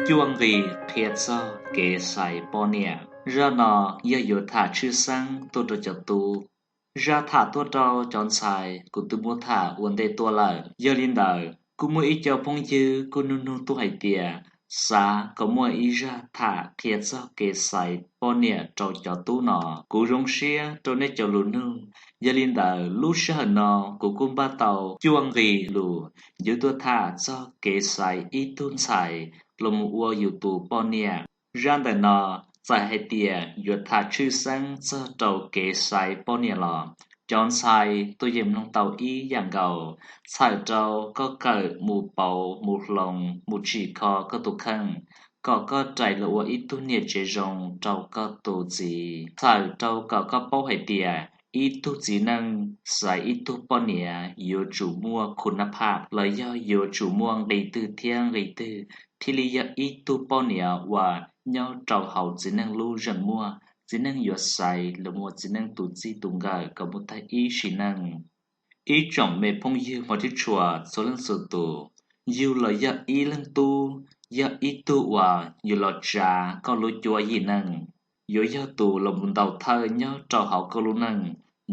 Cuaj nqis qhia txog kev xaiv poj niam. Zaj no yog yuav tham tshwj xeeb tuaj rau cov tub. Zaj tham tuaj rau cov ntxhais kuv twb muab tham ua ntej tuaj lawm. Yog li ntawd kuj muaj ib co phooj ywg kuj nug nug tuaj hais tias xav kom muaj ib zaj tham qhia txog kev xaiv poj niam rau cov tub no. Kuv zoo siab rau nej cov lus nug. Yog li ntawd lub sij hawm no kuv kuj npaj tau cuaj nqis lus yuav tuaj tham txog kev xaiv ib tug ntxhais los mus ua yus tus poj niam. Zaj ntawm no txawm hais tias yuav tham tshwj xeeb txog rau kev xaiv poj niam los cov ntxhais tuaj yeem mloog tau ib yam nkaus, txhawm rau koj kawm mus pauv mus hloov mus tsim kho koj tus kheej, kom koj rais los ua ib tug niam tsev zoo rau koj tus txiv, txhawm rau kom koj paub hais tias ib tug txiv neej xaiv ib tug poj niam yuav tsum muaj khun nab phaj los yog yuav tsum muaj nqi twg thiab nqi twg thiaj li yog ib tug poj niam uas nyob rau hauv txiv neej lub zeem muag, txiv neej yuav xaiv los mus ua txiv neej tus txij tus nkawm kom mus tag ib sim neej. Ib tsoom me phooj ywg hmov thiab tshua txhua leej txhua tus, yug los yog ib leeg tub, yog ib tug uas yuav los tsav koj lub cuab yim neej, yuav yog tus los mus ntaus thawj nyob rau hauv koj lub neej,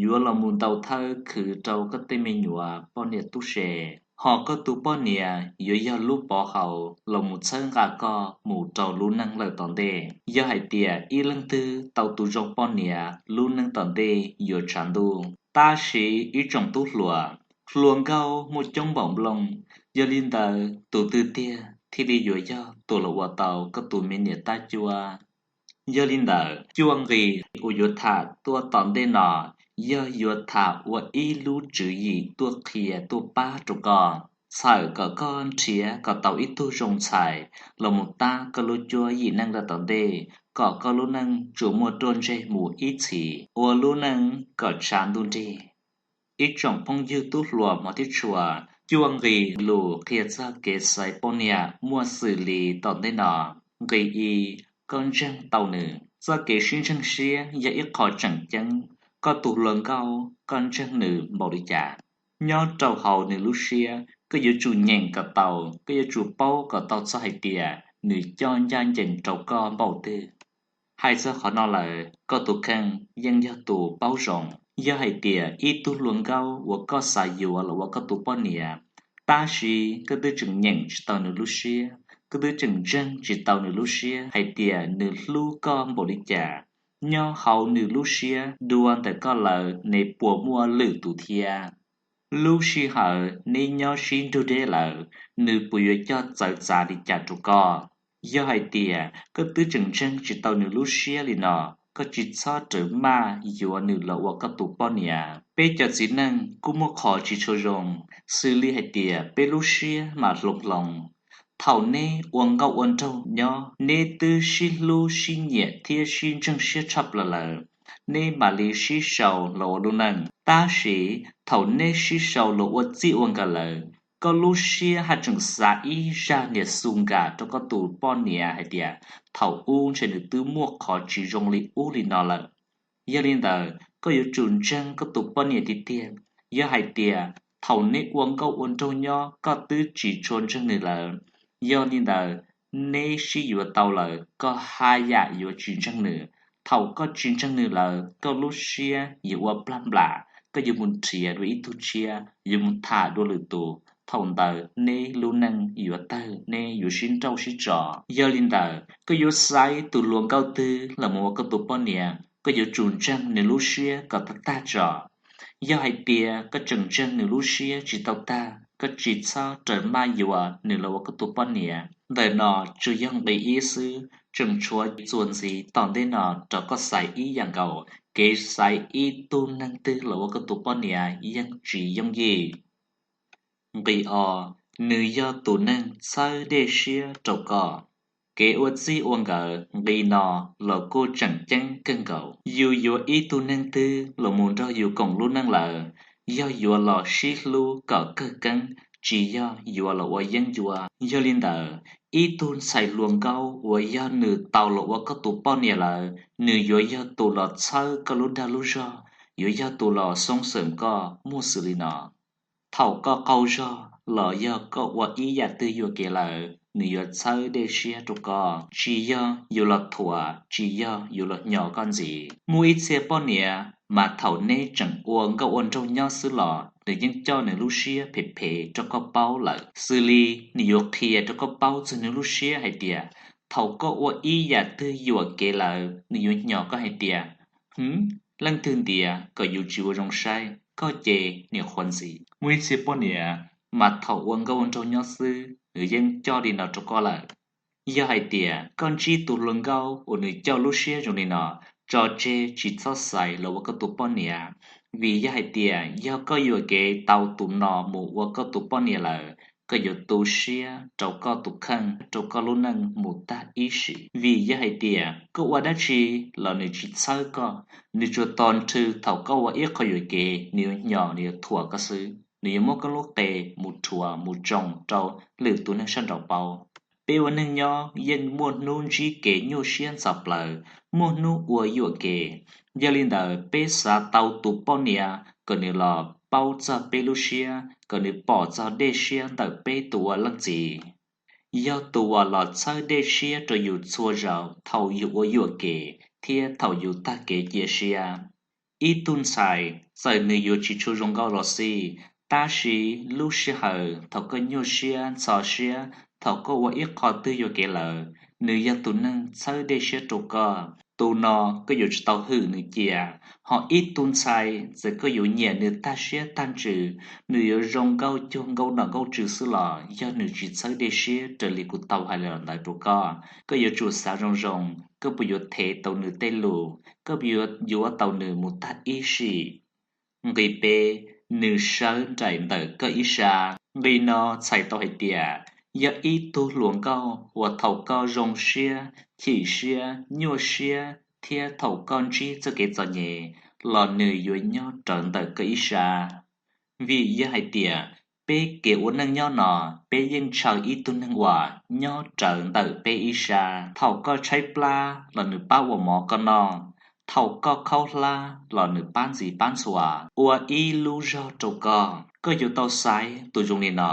yuav los mus ntaus thawj khwv rau koj tej me nyuam poj niam tub se. Hos koj tus poj niam yuav yog lub pov haum los mus txhawb nqa koj mus rau lub neej lawm tom ntej. Yog hais tias ib leeg twg tau tus zoo poj niam, lub neej tom ntej yuav tshav ntuj. Tab sis ib tsoom tub hluas, hluas nkauj muaj coob npaum nplooj, yog li ntawd tus twg tiag thiaj li yuav yog tus los ua tau koj tus me niam tab cuab? Yog li ntawd cuaj nqis uas yuav tham tuaj tom ntej no yog yuav tham ua ib lub tswv yim tuaj qhia tuaj pab rau koj, txhawm kom koj nrhiav kom tau ib tug zoo ntxhais los mus tab koj lub cuab yim neej lawm tom ntej, kom koj lub neej tsuas muaj ruaj ntseg mus ib txhis, ua lub neej kom tshav ntuj nrig. Ib tsoom phooj ywg tub hluas hmov thiab tshua, cuaj nqis lus qhia txog kev xaiv poj niam muaj xws li tom ntej no. Nqis ib, koj ntseeg tau nws. Txoj kev sib ntseeg siab yog ib qho tseem ceeb. Koj tus hluas nkauj koj ntseeg nws npaum li cas? Nyob rau hauv nws lub siab koj yuav tsum nyeem kom tau, koj yuav tsum paub kom tau txog hais tias nws coj ncaj ncees rau koj npaum twg. Hais txog qhov no lawm koj tus kheej yeej yog tus paub zoo. Yog hais tias ib tug hluas nkauj uas koj xav yuav los ua koj tus poj niam, tab sis koj twb tseem nyeem tsis tau nws lub siab, koj twb tseem ntseeg tsis tau nws lub siab hais tias nws hlub koj npaum li cas, nyob hauv nws lub siab dua ntawm koj lawm nws puas muaj lwm tus thiab? Lub sij hawm neb nyob sib nrug deb lawm, nws puas yuav coj txawv txav li cas rau koj? Yog hais tias koj twb tseem ntseeg tsis tau nws lub siab li no, koj tsis txhob rawm maj yuav nws los ua koj tus poj niam. Peb cov txiv neej kuj muaj qhov tsis tshua zoo, xws li hais tias peb lub siab mas hloov hloov. Thaum neb ua nkauj ua nraug nyob neb twb sib hlub sib nyiam thiab sib ntseeg siab tshaj plaws lawm, neb mam li sib sau los ua lub neej. Tab sis thaum neb sib sau los ua txij ua nkawm lawm, koj lub siab haj tseem xav ib zaj niam xu nkam rau koj tus poj niam hais tias thaum ub ntshe nws twb muaj qhov tsis zoo li ub li no lawm. Yog li ntawd koj yuav tsum ntseeg koj tus poj niam tiag tiag. Yog hais tias thaum neb ua nkauj ua nraug nyob koj twb tsis tshua ntseeg nws lawm, yog li ntawd neb sib yuav tau lawm koj haj yam yuav tsis ntseeg nws. Thaum koj tsis ntseeg nws lawm koj lub siab yuav ua plag nplam, koj yuav mus nrhiav dua ib tug tshiab, yuav mus tham dua lwm tus, thaum ntawd neb lub neej yuav tawg, neb yuav sib nrauj sib tso. Yog li ntawd koj yuav xaiv tus hluas nkauj twg los mus ua koj tus poj niam, koj yuav tsum ntseeg nws lub siab kom tag tag tso. Yog hais tias koj tseem ntseeg nws lub siab tsis tau tag, koj tsis txhob rawm maj yuav nws los ua koj tus poj niam. Ntawm no tsuas yog nqi ib xwb, tseem tshuav txuas ntxiv tom ntej no rau koj xaiv ib yam nkaus. Kev xaiv ib tug neeg twg los ua koj tus poj niam yeej tsis yooj yim. Nqi ob, nws yog tus neeg txhawb dej siab rau koj. Kev ua txij ua nkawm nqi no los kuj tseem ceeb kawg nkaus. Yus yuav ib tug neeg twg los mus nrog yus koom lub neej lawm, yog yuav los sib hlub kom kawg keeb, tsis yog yuav los ua yeeb ncuab. Yog li ntawd, ib tug ntxhais hluas nkauj uas yog nws tau los ua koj tus poj niam lawm, nws yuav yog tus los txhawb koj lub dag lub zog, yuav yog tus los xoob xeem koj muaj xws li no. Thaum koj qaug zog los yog koj ua ib yam twg yuam kev lawm, nws yuav txhawb dej siab rau koj, tsis yog yus los thuam, tsis yog yus los hnyos koj ntxiv. Muaj ib txhia poj niam mas thaum neb tseem ua nkauj ua nraug nyob xwb los nws yeej coj nws lub siab phem phem rau koj paub lawm, xws li nws yuav qhia rau koj paub txog nws lub siab hais tias thaum koj ua ib yam twg yuam kev lawm nws yuav hnyos koj hais tias, Hwv, leej twg ntiav kom yus tsis ua zoo saib, koj ces niam qhuav ntxiv. Muaj ib txhia poj niam mas thaum ua nkauj ua nraug nyob xwb nws yeej coj li no rau koj lawm. Yog hais tias koj ntsib tus hluas nkauj uas nws coj lub siab zoo li no, tso tseg tsis txhob xaiv los ua koj tus poj niam, vim yog hais tias yog koj yuam kev tau tus no mus ua koj tus poj niam lawm, koj yuav tu siab rau koj tus kheej, rau koj lub neej mus tag ib sim. Vim yog hais tias koj ua dab tsi los nws tsis txhawb koj, nws tsuas tos nrhw thaum koj ua ib qho yuam kev nws yuav hnyos nws yuav thuam koj xwb, nws yuav muab koj lub qe mus rhuav mus tsoo rau lwm tus neeg sab nraud paub. Peb ua neeg nyob yeej muaj hnub ntsib kev nyuaj siab ntxhov plaws, muaj hnub ua yuam kev. Yog li ntawd peb xav tau tus poj niam kom nws los paub txog peb lub siab, kom nws pom txog dej siab ntawm peb tus ua leej txiv, yog tus uas los txhawb dej siab rau yus txhua zaus thaum yus ua yuam kev thiab thaum yus tag kev cia siab. Ib tug ntxhais txawm nws yuav tsis tshua zoo nkauj los xij, tab sis lub sij hawm thaum koj nyuaj siab ntxhov siab, thaum koj ua ib qho twg yuam kev lawm, nws yog tus neeg txhawb dej siab rau koj. Tus no koj yuav tsum tau hwm nws cia. Ho ib tug ntxhais txawm koj yuav nyiam nws tag siab tag ntsws, nws yuav zoo nkauj cuag nkauj nom nkauj tswv xwb los yog nws tsis txhawb dej siab raws li kuv tau hais los ntawd rau koj, koj yuav tsum xav zoo zoo, koj puas yuav thev tau nws tej lus, koj puas yuav yuav tau nws mus tag ib sim. Nqi peb, nws sawv nraim ntawm koj ib sab. Nqi no txhais tau hais tias yog ib tug hluas nkauj uas thaum koj zoo siab, chim siab, nyuaj siab thiab thaum koj ntsib txoj kev txom nyem los nws yuav nyob rawv ntawm koj ib sab. Vim yog hais tias peb kev ua neej nyob no, peb yeej ntshaw ib tug neeg uas nyob rawv ntawm peb ib sab. Thaum koj tshaib plab los nws pab ua mov koj noj, thaum koj khaub hlab los nws pab ntxiv pab ntxhua, ua ib lub zog rau koj. Koj yuav tau xaiv tus zoo li no,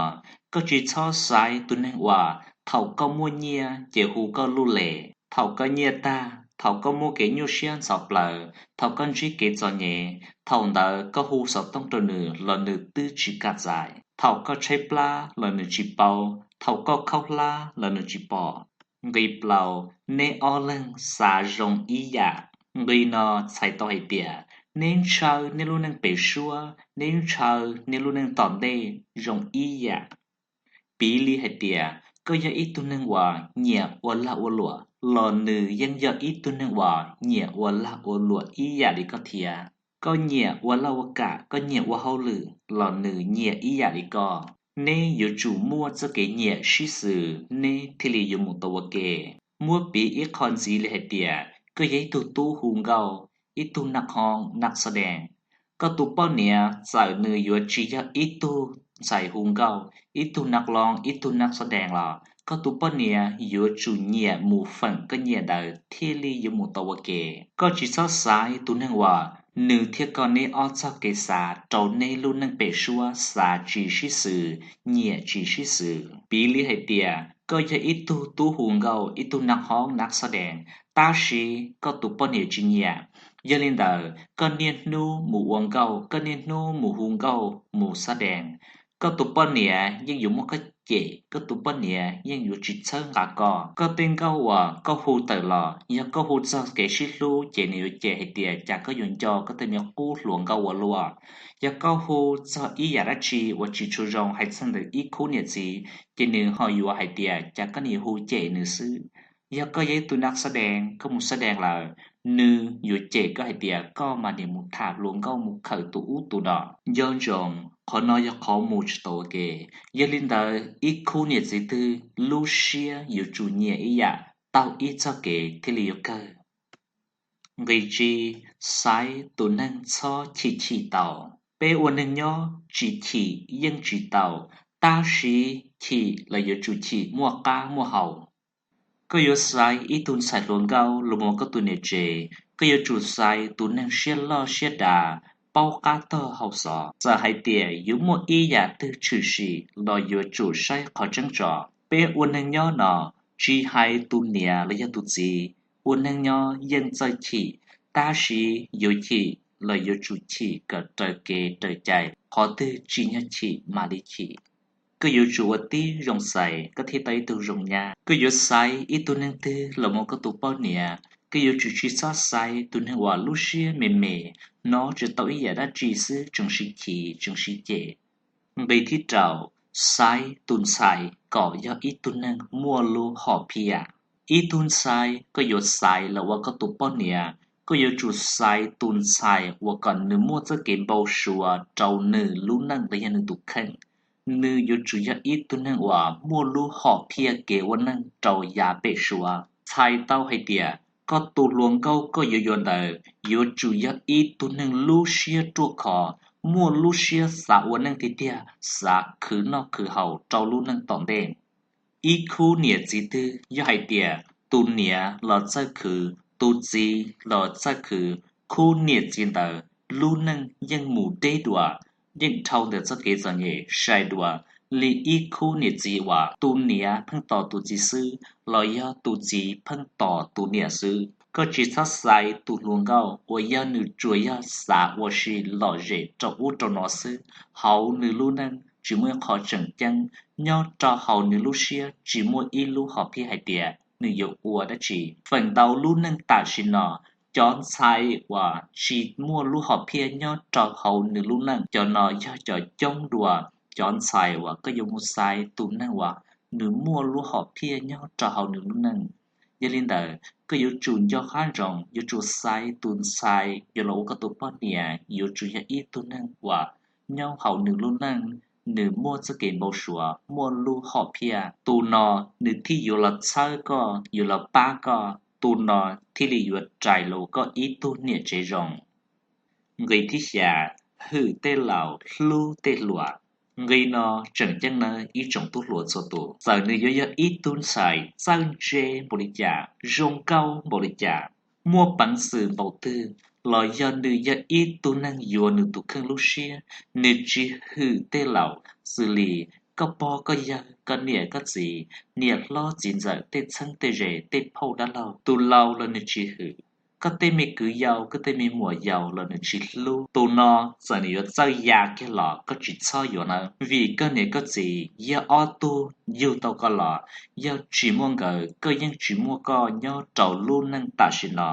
koj tsis txhob xaiv tus neeg uas thaum koj muaj nyiaj ces hu koj luj les, thaum koj nyiaj tag, thaum koj muaj kev nyuaj siab ntxhov plaws, thaum koj ntsib kev txom nyem, thaum ntawd koj hu xov tooj rau nws los nws twb tsis kam txais, thaum koj tshaib plab los nws tsis paub, thaum koj khaub hlab los nws tsis pom. Nqi plaub, neb ob leeg xav zoo ib yam. Nqi no txhais tau hais tias neb ntshaw neb lub neej pem suab, neb ntshaw neb lub neej tom ntej zoo ib yam. Piv li hais tias koj yog ib tug neeg uas nyiam ua lag ua luam los nws yeej yog ib tug neeg uas nyiam ua lag ua luam ib yam li koj thiab. Koj nyiam ua laj ua kam, koj nyiam ua hauj lwm los nws nyiam ib yam li koj. Neb yuav tsum muaj txoj kev nyiam sib xws neb thiaj li yuav mus tau ua ke. Muab piv ib qho ntxiv li hais tias koj yog ib tug tub hu nkauj, ib tug naj qhoob naj xab dees, koj tus poj niam txawm nws yuav tsis yog ib tug ntxhais hu nkauj, ib tug naj qhoob, ib tug naj xab dees los koj tus poj niam yuav tsum nyiam mus feem koj nyiam ntawd thiaj li yuav mus tau ua ke. Koj tsis txhob xaiv tus neeg uas nws thiab koj neb ob txoj kev xav rau neb lub neej pem suab xav tsis sib xws, nyiam tsis sib xws. Piv li hais tias koj yog ib tug tub hu nkauj, ib tug naj qhoob naj xab dees, tab sis koj tus poj niam tsis nyiam. Yog li ntawd koj niaj hnub mus ua nkauj, koj niaj hnub mus hu nkauj mus xab dees, koj tus poj niam yeej yuav muab koj cem, koj tus poj niam yeej yuav tsis txhawb nqa koj. Koj tej nkauj uas koj hu tawm los yog koj hu txog kev sib hlub ces nws yuav cem hais tias cas koj yuav nco koj tej me qub hluas nkauj ua luaj. Yog koj hu txog ib yam dab tsi uas tsis tshua zoo hais txog ntawm ib khub niam txiv ces nws ho yuav hais tias cas koj niaj hu cem nws xwb. Yog koj yog ib tug naj xab dees, koj mus xab dees lawm, nws yuav cem koj hais tias koj mas niaj mus tham hluas nkauj mus khawm tus ub tus no. Nco ntsoov, qhov no yog qhov mus tsis tau ua ke. Yog li ntawd ib khub niam txiv twg lub siab yuav tsum nyiam ib yam, taug ib txoj kev thiaj li yuav kawg. Nqi tsib, xaiv tus neeg txhob chim chim tau. Peb ua neeg nyob tsis chim yeej tsis tau, tab sis chim los yuav tsum chim muaj qab muaj hau. Koj yuav xaiv ib tug ntxhais hluas nkauj los mus ua koj tus niam tsev, koj yuav tsum xaiv tus neeg siab loj siab dav, paub qab tog hau xov. Txawm hais tias yuav muaj ib yam twg tshwm sim los yuav tsum saib qhov tseeb tso. Peb ua neeg nyob no, tsis hais tus niam los yog tus txiv, ua neeg nyob yeej txawj chim, tab sis yuav chim los yuav tsum chim kom raws kev raws cai, qhov twg tsim nyog chim mam li chim. Koj yuav tsum ua tib zoo xaiv koj thiaj tau ib tug zoo nyab. Koj yuav xaiv ib tug neeg twg los mus ua koj tus poj niam, koj yuav tsum tsis txhob xaiv tus neeg uas lub siab me me, hnov tsis tau ib yam dab tsi xwb tseem sib chim tseem sib cem. Nqe thib rau, xaiv tus ntxhais kom yog ib tug neeg muaj lub hom phiaj. Ib tug ntxhais koj yuav xaiv los ua koj tus poj niam, koj yuav tsum xaiv tus ntxhais uas kom nws muaj txoj kev npau suav rau nws lub neej los yog nws tus kheej. Nws yuav tsum yog ib tug neeg uas muaj lub hom phiaj kev ua neej rau yav pem suav. Txhais tau hais tias koj tus hluas nkauj koj yuav yuav ntawd yuav tsum yog ib tug neeg lub siab ruaj khov, muaj lub siab xav ua neej tiag tiag, xav khwv noj khwv haus rau lub neej tom ntej. Ib khub niam txiv twg yog hais tias tus niam los txawj khwv, tus txiv los txawj khwv, khub niam txiv ntawd lub neej yeej mus deb dua, yeej dhau ntawm txoj kev txom nyem sai dua li ib khub niam txiv uas tus niam pheej tos tus txiv xwb los yog tus txiv pheej tos tus niam xwb. Koj tsis txhob xaiv tus hluas nkauj uas yog nws tsuas yog xav ua si lom zem rau ub rau no xwb, hauv nws lub neej tsis muaj ib qho tseem ceeb, nyob rau hauv nws lub siab tsis muaj ib lub hom phiaj hais tias nws yuav ua dab tsi. Feem ntau lub neej tam sim no, cov ntxhais uas tsis muaj lub hom phiaj nyob rau hauv nws lub neej, cov no yog cov coob dua cov ntxhais uas koj yuav mus xaiv tus neeg uas nws muaj lub hom phiaj nyob rau hauv nws lub neej. Yog li ntawd, koj yuav tsum nco qab ntsoov, yuav tsum xaiv tus ntxhais yuav los ua koj tus poj niam yuav tsum yog ib tug neeg uas nyob hauv nws lub neej, nws muaj txoj kev npau suav, muaj lub hom phiaj. Tus no nws thiaj yuav los txhawb koj, yuav los pab koj, tus no thiaj li yuav rais los ua koj ib tug niam tsev zoo. Nqe thib xya, hwm tej laus hlub tej hluas. Nqe no tseem ceeb nawb ib tsoom tub hluas txhua tus. Txawm nws yuav yog ib tug ntxhais txawj ntse npaum li cas, zoo nkauj npaum li cas, muaj peev xwm npaum twg, los yog nws yog ib tug neeg yuav nws tus kheej lub siab, nws tsis hwm tej laus xws li koj pog koj yawg, koj niam koj txiv, niam hlob txiv ntxawm, tej txheeb tej ze, tej phauj dab laug, tus laus los nws tsis hwm. Koj tej me kwv yau, koj tej me muam yau los nws tsis hlub. Tus no txawm nws yuav txawj ya kiag los koj tsis txhob yuav nawb, vim koj niam koj txiv yog ob tug yug tau koj los, yog tsis muaj nkawd koj yeej tsis muaj koj nyob rau lub neej tam sim no.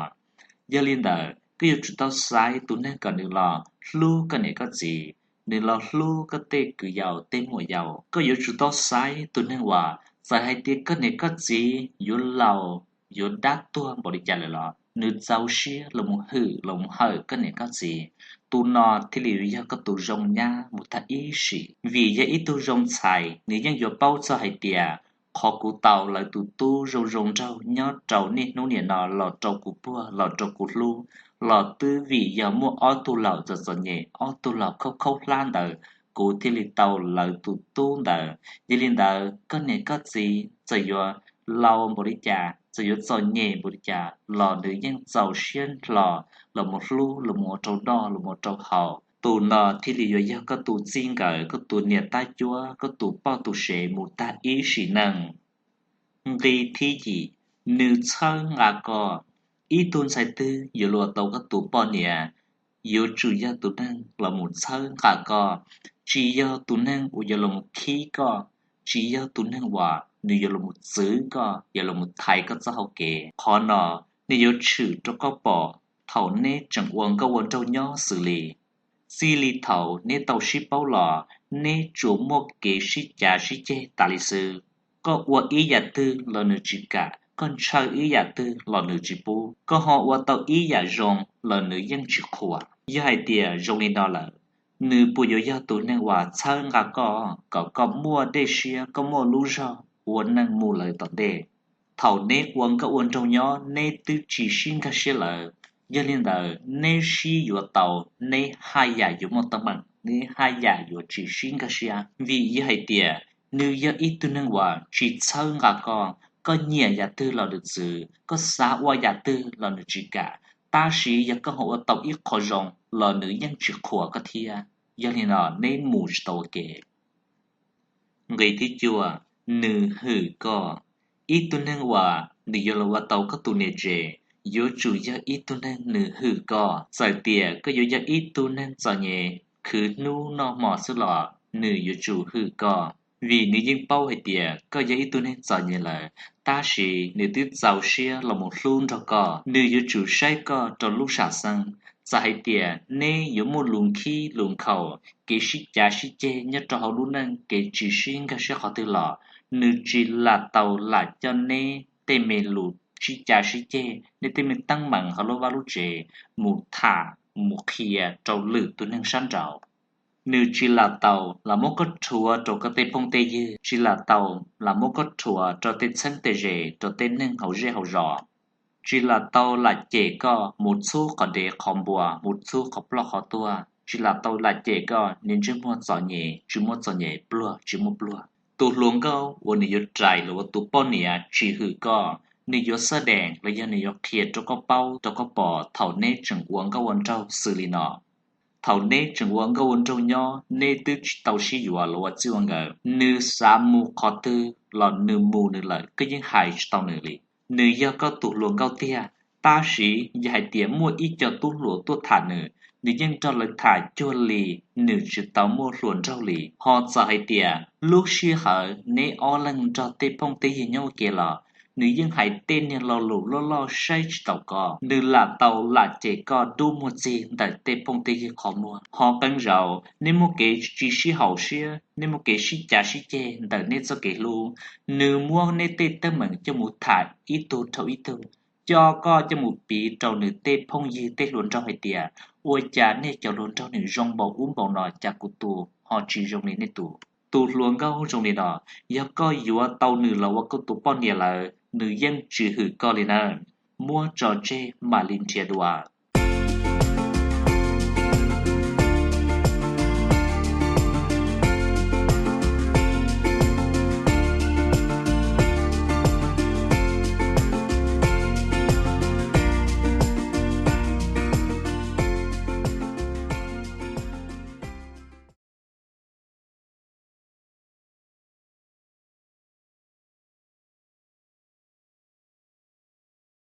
Yog li ntawd, koj yuav tsum tau xaiv tus neeg kom nws los hlub koj niam koj txiv, nws los hlub koj tej kwv yau tej muam yau. Koj yuav tsum tau xaiv tus neeg uas txawm hais tias koj niam koj txiv yuav laus, yuav dab tuag npaum li cas lawm los nws txaus siab los mus hwm los mus hawm koj niam koj txiv. Tus no thiaj li yuav yog koj tus zoo nyab mus tag ib sim, vim yog ib tug zoo ntxhais, nws yeej yuav paub txog hais tias qhov kuv tau lawv tus tub zoo zoo nraug nyob rau niaj hnub nim no los rau kuv puag los rau kuv hlub, los twb vim yog muaj ob tug laus txom txom nyem, ob tug laus khaub khaub hlab ntawd, kuv thiaj li tau lawv tus tub ntawd. Yog li ntawd, koj niam koj txiv txawm yuav laus npaum li cas, txawm yuav txom nyem npaum li cas los nws yeej txaus siab hlo los mus hlub, los mus ua rau noj, los mus ua rau haus. Tus no thiaj li yuav yog koj tus txij nkawm, koj tus niam tab cuab, koj tus poj tus sev mus tag ib sim neej. Nqi thib yim, nws txhawb nqa koj. Ib tug ntxhais twg yuav los tau koj tus poj niam, yuav tsum yog tus neeg los mus txhawb nqa koj, tsis yog tus neeg uas yuav los mus khib koj, tsis yog tus neeg uas nws yuav los mus txwv koj, yuav los mus thaiv koj txoj hau kev. Qhov no nws yuav tshwm rau koj pom thaum neb tseem ua nkauj ua nraug nyob xws li, txij li thaum neb tau sib paub los, neb tsuas muaj kev sib cav sib ceg tas li xwb. Koj ua ib yam twg los nws tsis kam, koj ntshaw ib yam twg los nws tsis pub, koj ho ua tau ib yam zoo los nws yeej tsis qhuas. Yog hais tias zoo li no lawm, nws puas yuav yog tus neeg uas txhawb nqa koj kom koj muaj dej siab, koj muaj lub zog ua neej mus lawm tom ntej? Thaum neb ua nkauj ua nraug nyob neb twb tsis sib nkag siab lawm, yog li ntawd neb sib yuav tau, neb haj yam yuav muaj teeb meem, neb haj yam yuav tsis sib nkag siab. Vim yog hais tias nws yog ib tug neeg uas tsis txhawb nqa koj, koj nyiam yam twg los nws txwv, koj xav ua yam twg los nws tsis kam, tab sis yog koj ho ua tau ib qho zoo los nws yeej tsis qhuas koj thiab. Yog li no neb mus tsis tau ua ke. Nqi thib cuaj, nws hwm koj. Ib tug neeg uas nws yuav los ua tau koj tus niam tsev yuav tsum yog ib tug neeg nws hwm koj. Txawm tias koj yuav yog ib tug neeg txom nyem khwv hnub noj hmo xwb los nws yuav tsum hwm koj, vim nws yeej paub hais tias koj yog ib tug neeg txom nyem lawm, tab sis nws twb txaus siab los mus hlub nrog koj. Nws yuav tsum saib koj rau lub sam xeeb. Txawm hais tias neb yuav muaj lus khib lus nkhaus, kev sib cav sib ceg nyob rau hauv lub neej, kev tsis sib nkag siab qhov twg los, nws tsis lam tau lam coj neb tej me lus sib cav sib ceg, neb tej me teeb meem hauv lub vaj lub tsev mus tham, mus qhia rau lwm tus neeg sab nraud. Nws tsis lam tau lam muab koj rhuav rau koj tej phooj tej ywg, tsis lam tau lam muab koj rhuav rau tej txheeb tej ze, rau tej neeg hauv zej hauv zos. Tsis lam tau lam cem koj mus txhub qhov dev qhov npua, mus txhub qhov ploj qhov tuag. Tsis lam tau lam cem koj niag ntsej muag txom nyem, tsis muaj txom nyem, pluag tsis muaj pluag. Tus hluas nkauj uas nws yuav rais los ua tus poj niam tsis hwm koj, nws yuav xab dees los yog nws yuav qhia rau koj paub rau koj pom thaum neb tseem ua nkauj ua nraug xws li no. Thaum neb tseem ua nkauj ua nraug nyob, neb twb tsis tau sib yuav los ua txij ua nkawm, nws xav mus qhov twg los nws mus nws lawm, koj yeej hais tsis tau nws li. Nws yog koj tus hluas nkauj tiag, tab sis yog hais tias muaj ib co tub hluas tuaj tham nws, nws yeej nrog lawv tham cuag li nws tsis tau muaj hluas nraug li. Ho txawm hais tias lub sij hawm neb ob leeg nrog tej phooj tej ywg nyob ua ke los, nws yeej hais tej niag lo lus loj loj saib tsis taus koj. Nws lam tau lam cem koj dub muag txig ntawm tej phooj tej ywg qhov muag. Ho qee zaus neb muaj kev tsis sib haum siab, neb muaj kev sib cav sib ceg ntawm neb txoj kev hlub, nws muab neb tej teeb meem coj mus tham ib tug rau ib tug, coj koj coj mus piv rau nws tej phooj ywg tej hluas nraug hais tias, ua cas nej cov hluas nraug nws zoo npaum ub npaum no, cas kuv tus ho tsis zoo li nej tus. Tus hluas nkauj zoo li no, yog koj yuav tau nws los ua koj tus poj niam lawm, nws yeej tsis hwm koj li na. Muab tso tseg mam li nrhiav dua.